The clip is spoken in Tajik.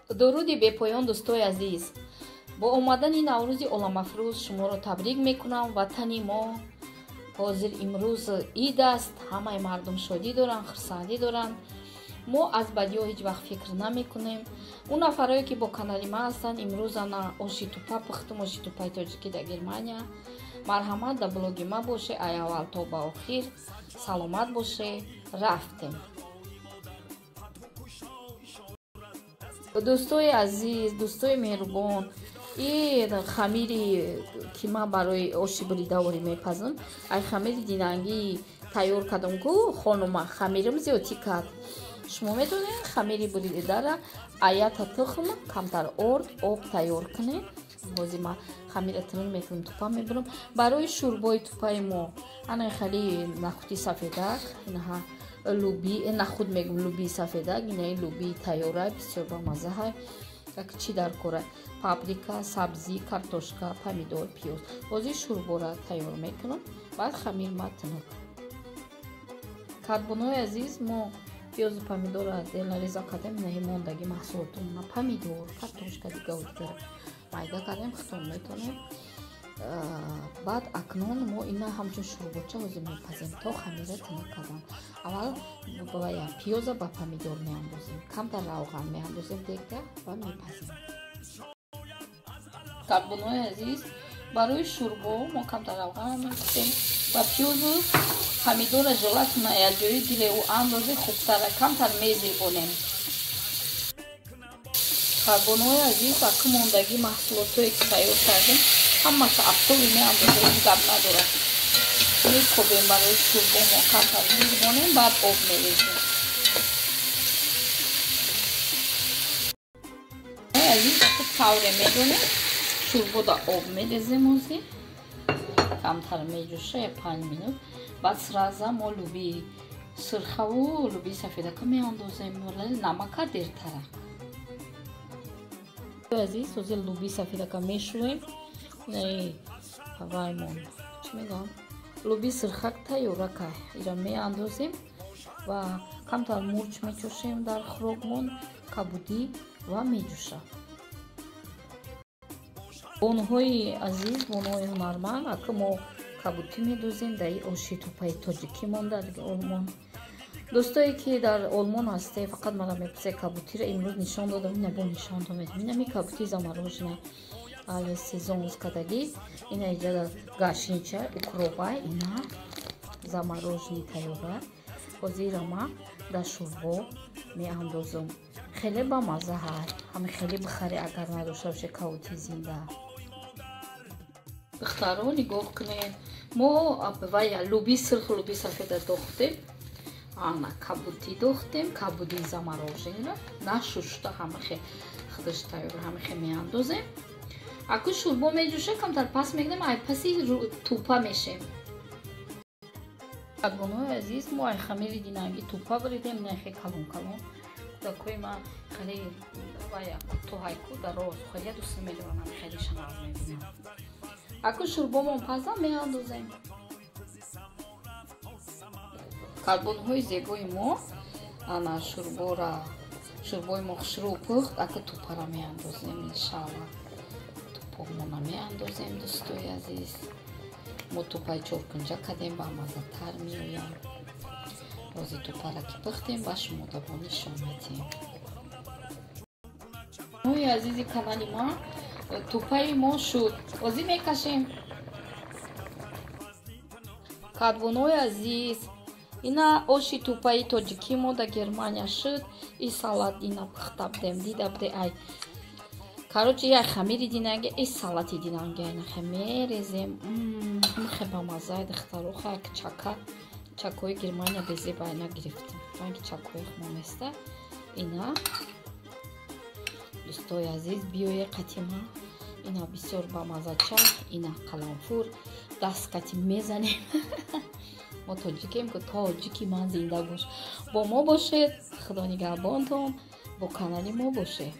Дуруди бепоён, дӯстои азиз. Бо омадани Наврӯзи оламафрӯз шуморо табрик мекунам. Ватани мо ҳозир имрӯз ид аст, ҳамаи мардум шодӣ доранд, хурсандӣ доранд. Мо аз бадиҳо ҳеҷ вақт фикр намекунем. Он нафарое ки бо канали ман ҳастанд, имрӯз ана оши тупа пухтум, оши тупаи тоҷикӣ дар Германия. Марҳамат, дар блоги ман боше, ай аввал то ба охир. Саломат боше. Рафтем. Дӯстои азиз, дӯстои меҳрубон, ин хамири ки ман барои оши буридавори мепазам, ай хамири динангӣ тайёр кардам ку хонума хамирим зиёдтӣ кард. Шумо метавонед хамири буридара аята тухм, камтар орд, об тайёр кунед. Ҳозир ман хамира тунук мекунам, тупа мебурам. Барои шӯрбои тупаи мо ана хали нахуди сафедак, инаҳа луби, нахуд мегум, луби сафедак, инаи луби тайёра, бисёр бамаззаҳай. Як чӣ дар кора? Паприка, сабзӣ, картошка, помидор, пиёз. Ҳозир шӯрбора тайёр мекунам, баъд хамир ма тунук. Карбонои азиз, мо пиёзу помидорро отдельно реза кардем, инаи мондаги маҳсулотумона помидор, картошка, дигаву дигара майда кардем, хитон метонем. Баъд акнун мо ина ҳамчун шӯрбоча ҳозир мепазем то хамира тунук кардан. Аввал пиёза ба помидор меандозем, камтар равған меандозем дегда ва мепазем. Карбонои азиз, барои шӯрбо мо камтар равған андозем ва пиёзу помидора желательно якҷои гиреву андозе, хубтара камтар мезебонем. Карбонои азиз, аку мондагӣ маҳсулотое ки тайёр кардем, ҳамаша афтоби меандозем, ҳеҷ гап надорад. Мекобем барои шӯрбо мо камтар мезебонем, баъд об мерезем. Азиз, аку тавре медонем, шӯрбода об мерезем, ҳозир камтар меҷӯша, 5 минут. Баъд сразу мо луби сирхаву луби сафедака меандозем, намака дертара. Азиз, ҳозир луби сафедака мешӯем. Ваймон чӣ мегӯям, луби сирхак тайёрака ира меандозем ва камтар мурч мечошем дар хӯрокмон, кабудӣ ва меҷӯша. Бонуҳои азиз, бонуҳои ҳунарманд, ака мо кабудӣ медозем дар ин оши тупаи тоҷикӣ монда дар Олмон. Дӯстое ки дар Олмон ҳасте, фақат мара мепурсед кабудиро имрӯз нишон додам, ина бо нишон додам. Инами кабудӣ заморожена але сезон кадаги, ина иҷа гашнича укроба, ина заморожени тайёра. Ҳозира ма дар шӯрбо меандозам. Хеле бамазза ҳай, ҳами хеле бихаре агар надошта боше кабудӣ зинда. Духтаро, нигоҳ кунед, мо вая луби сирху луби сафеда дохтем, ана кабудӣ дохтем, кабудии заморожениро нашушта ҳамахе худаш тайёр ҳамахе меандозем. Аку шӯрбо меҷӯша, камтар пас мекунем, ай паси тупа мешем. Кадбонои азиз, мо ай хамири динангӣ тупа буридем, нахе калон калон. Кӯдакҳои ман хеле вая кӯтоҳайку дароз хеле дӯст медорам, хеле шанав мебинам. Аку шӯрбомон паза меандозем. Карбонҳои зебои мо ана шӯрбора, шӯрбои мо хушрӯ пухт, аку тупара меандозем иншалла. Тупомона меандозем, дӯстои азиз. Мо тупаи чоркунҷа кардем, ба маззатар меояд. Бози тупара ки пухтем, ба шумо дабо нишон медиҳем. Ҳои азизи канали ма, тупаи мо шуд. Ҳозир мекашем. Кадбонои азиз, ина оши тупаи тоҷикӣ мо дар Германия шуд. И салат ина пухта будем, дида буде ай. Короче, як хамири динанге, и салати динанге айнахе мерезем. Хе бамаззаи духтаро, як чака, чакои Германия безеба айна гирифтем. Ранги чакои хумо места. Ина дӯстои азиз, биёе қатима. Ина бисёр бамаззача, ина қаламфур, даст қати мезанем. Мо тоҷикем ку, тоҷики ман зинда бош. Бо мо бошед, Худо нигаҳбонтон, бо канали мо бошед.